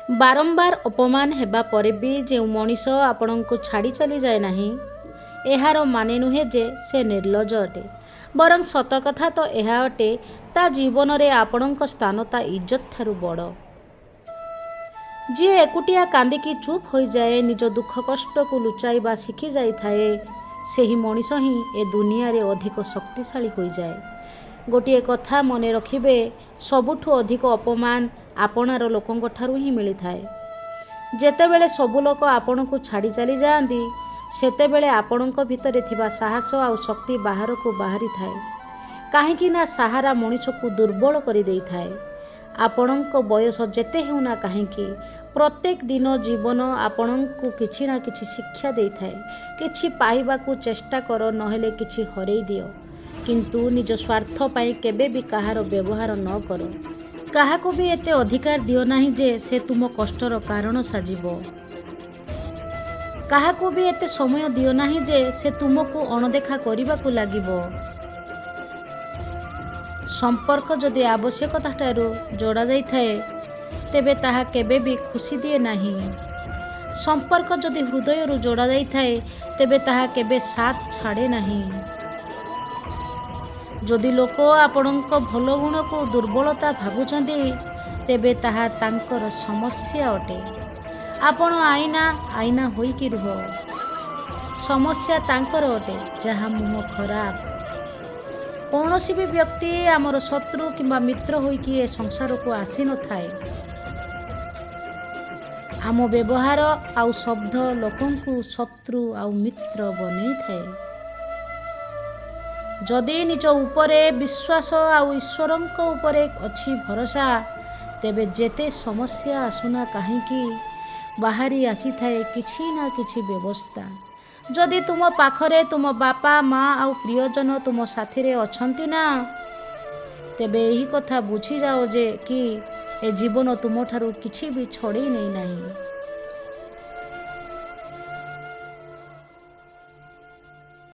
ବାରମ୍ବାର ଅପମାନ ହେବା ପରେ ବି ଯେଉଁ ମଣିଷ ଆପଣଙ୍କୁ ଛାଡ଼ି ଚାଲିଯାଏ ନାହିଁ, ଏହାର ମାନେ ନୁହେଁ ଯେ ସେ ନିର୍ଲଜ୍ଜ ଅଟେ। ବରଂ ସତ କଥା ତ ଏହା ଅଟେ, ତା ଜୀବନରେ ଆପଣଙ୍କ ସ୍ଥାନ ତା ଇଜ୍ଜତ ଠାରୁ ବଡ଼। ଯିଏ ଏକୁଟିଆ କାନ୍ଦିକି ଚୁପ୍ ହୋଇଯାଏ, ନିଜ ଦୁଃଖ କଷ୍ଟକୁ ଲୁଚାଇବା ଶିଖି ଯାଇଥାଏ, ସେହି ମଣିଷ ହିଁ ଏ ଦୁନିଆରେ ଅଧିକ ଶକ୍ତିଶାଳୀ ହୋଇଯାଏ। ଗୋଟିଏ କଥା ମନେ ରଖିବେ, ସବୁଠୁ ଅଧିକ ଅପମାନ ଆପଣାର ଲୋକଙ୍କ ଠାରୁ ହିଁ ମିଳିଥାଏ। ଯେତେବେଳେ ସବୁ ଲୋକ ଆପଣଙ୍କୁ ଛାଡ଼ି ଚାଲିଯାଆନ୍ତି, ସେତେବେଳେ ଆପଣଙ୍କ ଭିତରେ ଥିବା ସାହସ ଆଉ ଶକ୍ତି ବାହାରକୁ ବାହାରିଥାଏ। କାହିଁକି ନା ସାହାରା ମଣିଷକୁ ଦୁର୍ବଳ କରିଦେଇଥାଏ। ଆପଣଙ୍କ ବୟସ ଯେତେ ହେଉନା କାହିଁକି, ପ୍ରତ୍ୟେକ ଦିନ ଜୀବନ ଆପଣଙ୍କୁ କିଛି ନା କିଛି ଶିକ୍ଷା ଦେଇଥାଏ। କିଛି ପାଇବାକୁ ଚେଷ୍ଟା କର, ନହେଲେ କିଛି ହରେଇ ଦିଅ, କିନ୍ତୁ ନିଜ ସ୍ୱାର୍ଥ ପାଇଁ କେବେ ବି କାହାର ବ୍ୟବହାର ନ କର। କାହାକୁ ବି ଏତେ ଅଧିକାର ଦିଅ ନାହିଁ ଯେ ସେ ତୁମ କଷ୍ଟର କାରଣ ସାଜିବ। କାହାକୁ ବି ଏତେ ସମୟ ଦିଅ ନାହିଁ ଯେ ସେ ତୁମକୁ ଅଣଦେଖା କରିବାକୁ ଲାଗିବ। ସମ୍ପର୍କ ଯଦି ଆବଶ୍ୟକତା ଠାରୁ ଯୋଡ଼ା ଯାଇଥାଏ, ତେବେ ତାହା କେବେ ବି ଖୁସି ଦିଏ ନାହିଁ। ସମ୍ପର୍କ ଯଦି ହୃଦୟରୁ ଯୋଡ଼ା ଯାଇଥାଏ, ତେବେ ତାହା କେବେ ସାଥ ଛାଡ଼େ ନାହିଁ। ଯଦି ଲୋକ ଆପଣଙ୍କ ଭଲ ଗୁଣକୁ ଦୁର୍ବଳତା ଭାବୁଛନ୍ତି, ତେବେ ତାହା ତାଙ୍କର ସମସ୍ୟା ଅଟେ। ଆପଣ ଆଇନା, ଆଇନା ହୋଇକି ରୁହ। ସମସ୍ୟା ତାଙ୍କର ଅଟେ ଯାହା ମୁହଁ ଖରାପ। କୌଣସି ବି ବ୍ୟକ୍ତି ଆମର ଶତ୍ରୁ କିମ୍ବା ମିତ୍ର ହୋଇକି ଏ ସଂସାରକୁ ଆସିନଥାଏ। ଆମ ବ୍ୟବହାର ଆଉ ଶବ୍ଦ ଲୋକଙ୍କୁ ଶତ୍ରୁ ଆଉ ମିତ୍ର ବନେଇଥାଏ। ଯଦି ନିଜ ଉପରେ ବିଶ୍ୱାସ ଆଉ ଈଶ୍ୱରଙ୍କ ଉପରେ ଅଛି ଭରସା, ତେବେ ଯେତେ ସମସ୍ୟା ଆସୁନା କାହିଁକି, ବାହାରି ଆସିଥାଏ କିଛି ନା କିଛି ବ୍ୟବସ୍ଥା। ଯଦି ତୁମ ପାଖରେ ତୁମ ବାପା ମା ଆଉ ପ୍ରିୟଜନ ତୁମ ସାଥିରେ ଅଛନ୍ତି ନା, ତେବେ ଏହି କଥା ବୁଝିଯାଅ ଯେ କି ଏ ଜୀବନ ତୁମଠାରୁ କିଛି ବି ଛଡ଼େଇ ନେଇନାହିଁ।